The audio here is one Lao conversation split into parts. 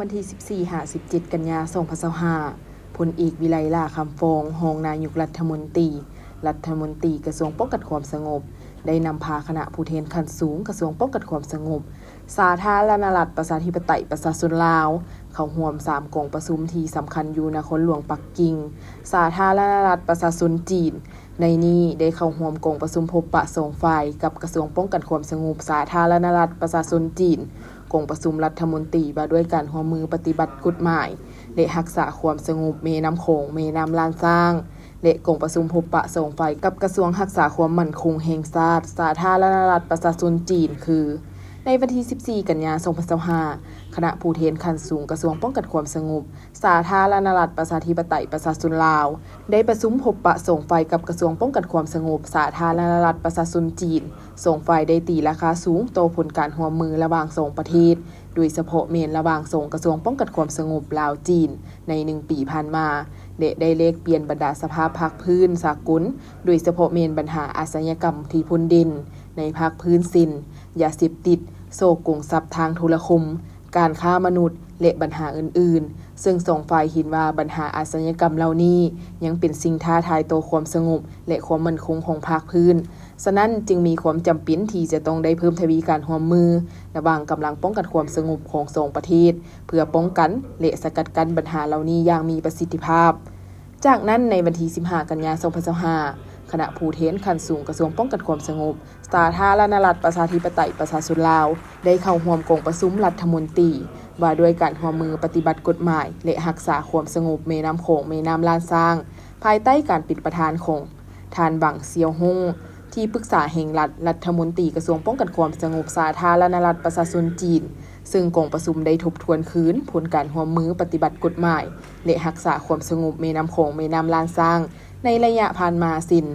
ວັນທີສິບສີ່ຫາສິບເຈັດ ກັນຍາ ສອງພັນຊາວຫ້າ ພົນເອກ ວິໄລ ຫຼ້າຄຳຟອງ ຮອງນາຍົກລັດຖະມົນຕີ, ລັດຖະມົນຕີກະຊວງປ້ອງກັນຄວາມສະຫງົບ ໄດ້ນຳພາຄະນະຜູ້ແທນຂັ້ນສູງກະຊວງປ້ອງກັນຄວາມສະຫງົບ ສາທາລະນະລັດປະຊາທິປະໄຕປະຊາຊົນລາວ ເຂົ້າຮ່ວມສາມກອງປະຊຸມທີ່ສຳຄັນຢູ່ນະຄອນຫຼວງປັກກິ່ງ ສາທາລະນະລັດປະຊາຊົນຈີນ. ໃນນີ້ໄດ້ເຂົ້າຮ່ວມກອງປະຊຸມພົບປະສອງຝ່າຍກັບກະຊວງປ້ອງກັນຄວາມສະຫງົບສາທາລະນະລັດປະຊາຊົນຈີນ, ກອງປະຊຸມລັດຖະມົນຕີວ່າດ້ວຍການຮ່ວມມືປະຕິບັດກົດໝາຍ ແລະ ຮັກສາຄວາມສະຫງົບແມ່ນ້ຳຂອງ, ແມ່ນ້ຳລ້ານຊ້າງ ແລະ ກອງປະຊຸມພົບປະສອງຝ່າຍກັບກະຊວງຮັກສາຄວາມໝັ້ນຄົງແຫ່ງຊາດ ສາທາລະນະລັດປະຊາຊົນຈີນ ຄື ໃນວັນທີສິບສີ່ ກັນຍາ ສອງພັນຊາວຫ້າ ຄະນະຜູ້ແທນຂັ້ນສູງກະຊວງປ້ອງກັນຄວາມສະຫງົບ ສາທາລະນະລັດປະຊາທິປະໄຕປະຊາຊົນລາວ ໄດ້ປະຊຸມພົບປະສອງຝ່າຍກັບກະຊວງປ້ອງກັນຄວາມສະຫງົບສາທາລະນະລັດປະຊາຊົນຈີນ. ສອງຝ່າຍໄດ້ຕີລາຄາສູງຕໍ່ຜົນການຮ່ວມມືລະຫວ່າງສອງປະເທດ, ໂດຍສະເພາະແມ່ນລະຫວ່າງສອງກະຊວງປ້ອງກັນຄວາມສະຫງົບລາວ-ຈີນ ໃນໜຶ່ງປີຜ່ານມາ ແລະ ໄດ້ແລກປ່ຽນບັນດາສະພາບພາກພື້ນສາກົນ, ໂດຍສະເພາະແມ່ນບັນຫາອາຊະຍາກຳທີ່ພົ້ນເດັ່ນໃນພາກພື້ນ ເຊັ່ນ ຢາເສບຕິດ, ສໍ້ໂກງຊັບທາງໂທລະຄົມ, ການຄ້າມະນຸດ ແລະ ບັນຫາອື່ນໆ, ເຊິ່ງສອງຝ່າຍເຫັນວ່າບັນຫາອາຊະຍາກຳເຫຼົ່ານີ້ຍັງເປັນສິ່ງທ້າທາຍຕໍ່ຄວາມສະຫງົບ ແລະ ຄວາມໝັ້ນຄົງຂອງພາກພື້ນ. ສະນັ້ນຈຶ່ງມີຄວາມຈຳເປັນທີ່ຈະຕ້ອງໄດ້ເພີ່ມທະວີການຮ່ວມມືລະຫວ່າງກຳລັງປ້ອງກັນຄວາມສະຫງົບຂອງສອງປະເທດ ເພື່ອປ້ອງກັນ ແລະ ສະກັດກັ້ນບັນຫາເຫຼົ່ານີ້ຢ່າງມີປະສິດທິພາບ. ຈາກນັ້ນ, ໃນວັນທີສິບຫ້າ ກັນຍາ ສອງພັນຊາວຫ້າ ຄະນະຜູ້ແທນຂັ້ນສູງກະຊວງປ້ອງກັນຄວາມສະຫງົບ ສາທາລະນະລັດປະຊາທິປະໄຕປະຊາຊົນລາວ ໄດ້ເຂົ້າຮ່ວມກອງປະຊຸມລັດຖະມົນຕີ ວ່າດ້ວຍການຮ່ວມມືປະຕິບັດກົດໝາຍ ແລະ ຮັກສາຄວາມສະຫງົບແມ່ນ້ຳຂອງ, ແມ່ນ້ຳລ້ານຊ້າງ ພາຍໃຕ້ການເປັນປະທານຂອງທ່ານ ວັງ ຊຽວຮົງ ທີ່ປຶກສາແຫ່ງລັດ, ລັດຖະມົນຕີກະຊວງປ້ອງກັນຄວາມສະຫງົບສາທາລະນະລັດປະຊາຊົນຈີນ, ເຊິ່ງກອງປະຊຸມໄດ້ທົບທວນຄືນຜົນການຮ່ວມມືປະຕິບັດກົດໝາຍ ແລະ ຮັກສາຄວາມສະຫງົບແມ່ນ້ຳຂອງ, ແມ່ນ້ຳລ້ານຊ້າງ ໃນໄລຍະຜ່ານມາ ເຊັ່ນ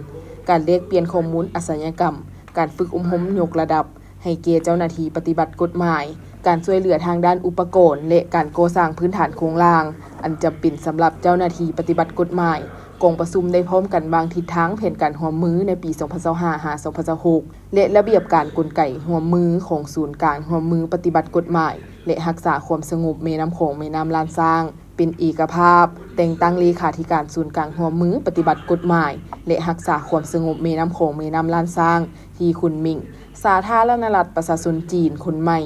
ການແລກປ່ຽນຂໍ້ມູນອາຊະຍາກຳ, ການຝຶກອົບຮົມຍົກລະດັບໃຫ້ແກ່ເຈົ້າໜ້າທີ່ປະຕິບັດກົດໝາຍ, ການຊ່ວຍເຫຼືອທາງດ້ານອຸປະກອນ ແລະ ການກໍ່ສ້າງພື້ນຖານໂຄງລ່າງອັນຈຳເປັນສຳລັບເຈົ້າໜ້າທີ່ປະຕິບັດກົດໝາຍ. ກອງປະຊຸມໄດ້ພ້ອມກັນວາງທິດທາງແຜນການຮ່ວມມືໃນປີ ສອງພັນຊາວຫ້າ ຫາ ສອງພັນຊາວຫົກ ແລະ ລະບຽບການກົນໄກຮ່ວມມືຂອງສູນກາງຮ່ວມມືປະຕິບັດກົດໝາຍ ແລະ ຮັກສາຄວາມສະຫງົບແມ່ນ້ຳຂອງ, ແມ່ນ້ຳລ້ານຊ້າງ ເປັນເອກະພາບ, ແຕ່ງຕັ້ງເລຂາທິການສູນກາງຮ່ວມມືປະຕິບັດກົດໝາຍ ແລະ ຮັກສາຄວາມສະຫງົບແມ່ນ້ຳຂອງ, ແມ່ນ້ຳລ້ານຊ້າງ ທີ່ຂຸນໝິງ ສາທາລະນະລັດປະຊາຊົນຈີນຄົນໃໝ່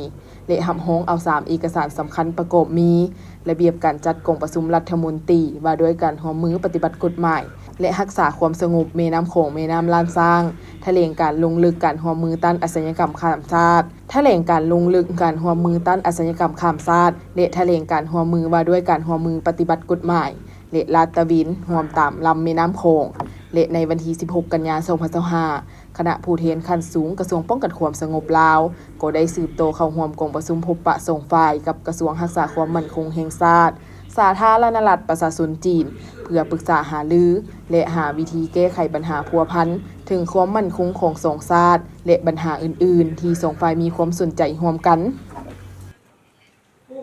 ແລະ ຮັບຮອງເອົາສາມເອກະສານສຳຄັນປະກອບມີ ລະບຽບການຈັດກອງປະຊຸມລັດຖະມົນຕີວ່າດ້ວຍການຮ່ວມມືປະຕິບັດກົດໝາຍ ແລະ ຮັກສາຄວາມສະຫງົບແມ່ນ້ຳຂອງ, ແມ່ນ້ຳລ້ານຊ້າງ, ຖະແຫຼງການລົງເລິກການຮ່ວມມືຕ້ານອາຊະຍາກຳຂ້າມຊາດ, ຖະແຫຼງການລົງເລິກການຮ່ວມມືຕ້ານອາຊະຍາກຳຂ້າມຊາດ ແລະ ຖະແຫຼງການຮ່ວມມືວ່າດ້ວຍການຮ່ວມມືປະຕິບັດກົດໝາຍ ແລະ ລາດຕະເວນຮ່ວມຕາມລຳແມ່ນ້ຳຂອງ ແລະ ໃນວັນທີສິບຫົກ ກັນຍາ ສອງພັນຊາວຫ້າ ຄະນະຜູ້ແທນຂັ້ນສູງກະຊວງປ້ອງກັນຄວາມສະຫງົບລາວ ກໍໄດ້ສືບຕໍ່ເຂົ້າຮ່ວມກອງປະຊຸມພົບປະສອງຝ່າຍກັບກະຊວງຮັກສາຄວາມໝັ້ນຄົງແຫ່ງຊາດ ສາທາລະນະລັດປະຊາຊົນຈີນ ເພື່ອປຶກສາຫາລື ແລະ ຫາວິທີແກ້ໄຂບັນຫາພົວພັນເຖິງຄວາມໝັ້ນຄົງຂອງສອງຊາດ ແລະ ບັນຫາອື່ນໆ ທີ່ສອງຝ່າຍມີຄວາມສົນໃຈຮ່ວມກັນ.